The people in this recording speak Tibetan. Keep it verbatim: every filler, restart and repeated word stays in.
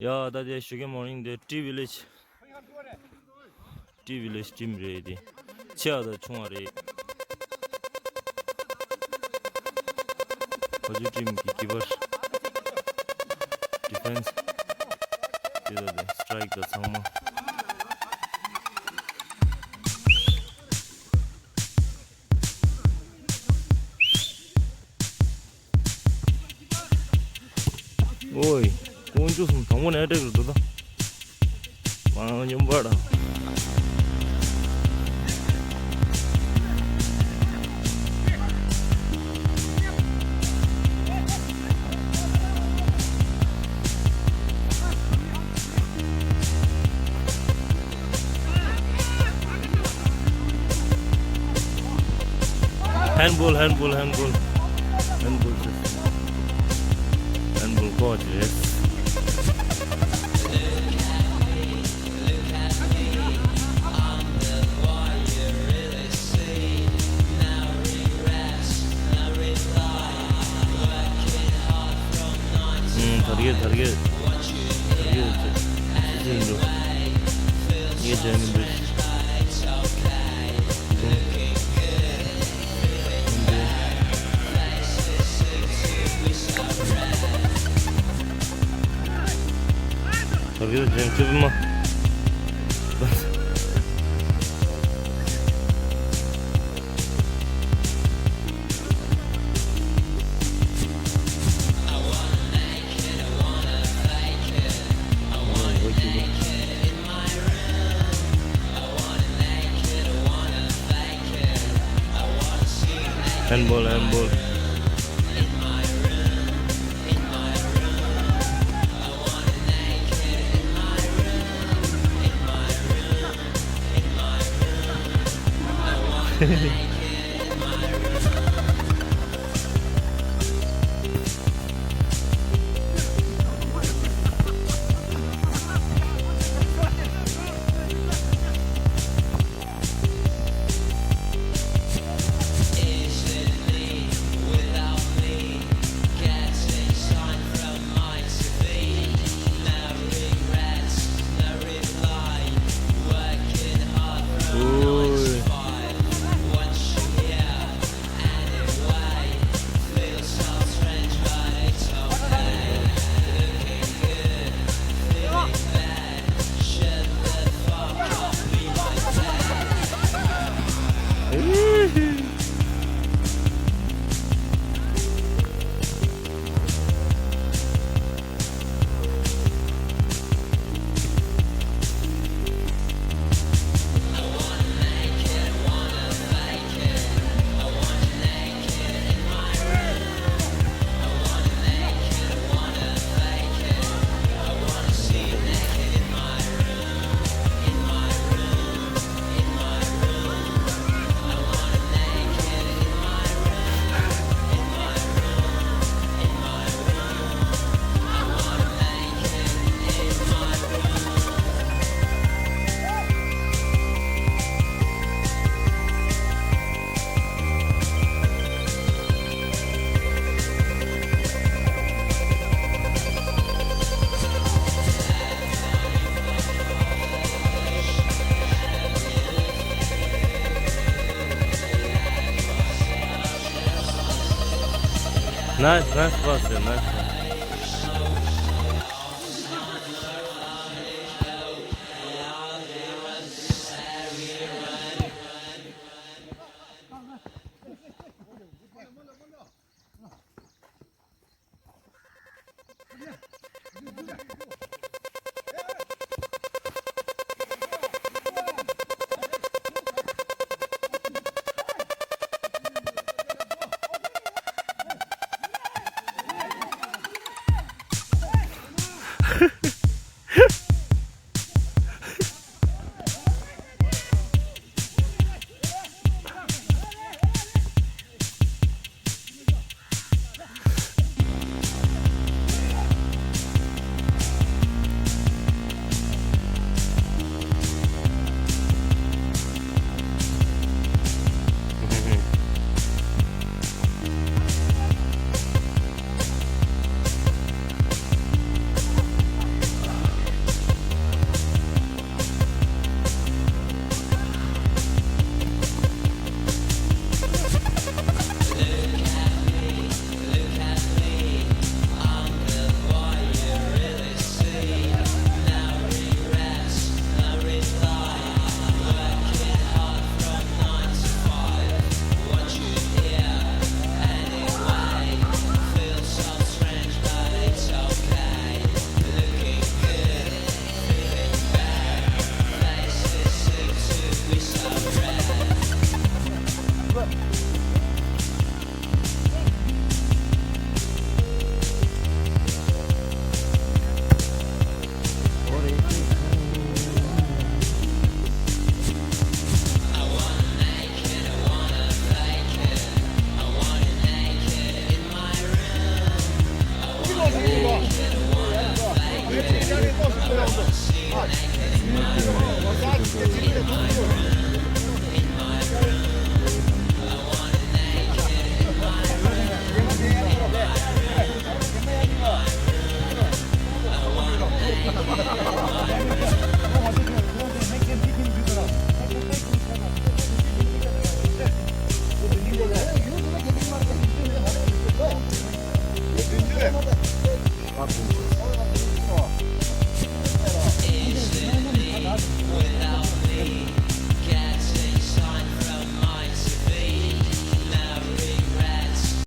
ཡ་ད་དེ་ཞུ་གེ་མོར་ནིང་དེ་ཏི་ཝི་ལེཇ། ཏི་ཝི་ལེཇ་ཊིམ་རེད་དེ། ཆེ་བ་དང་ཆུང་བ་རེད། ཕ་ཇུ་ཊིམ་གི་ཀི་པར། ཌི་ཕེན་སི། དེ་དང་དེ་སི་ཊ་རའིཀ་དང་ཚང་མ། ཨོའི། དཀོན་མཆོག་གསུམ་དང་པོ་ནས་སྤྲད་གི་འདུག་ད། མ་སྙོམས་པར་དང་། ཧན་བོལ། ཧན་བོལ། ཧན་བོལ། ཧན་བོལ་ཅེས། ཧན་བོལ་གོ་ཅེས། ཨུམ། དར་རྒྱས། དར་རྒྱས། དར་རྒྱས་ཅེས་ཅེས་ཡིན་འགྲོ། ངས་བྱས་མི་འདུག་ད་གིར་ལྗང་ཁྱི་བི་མ། ཧན་བོལ། ཧན་བོལ། Nice, nice pass, yeah, nice pass.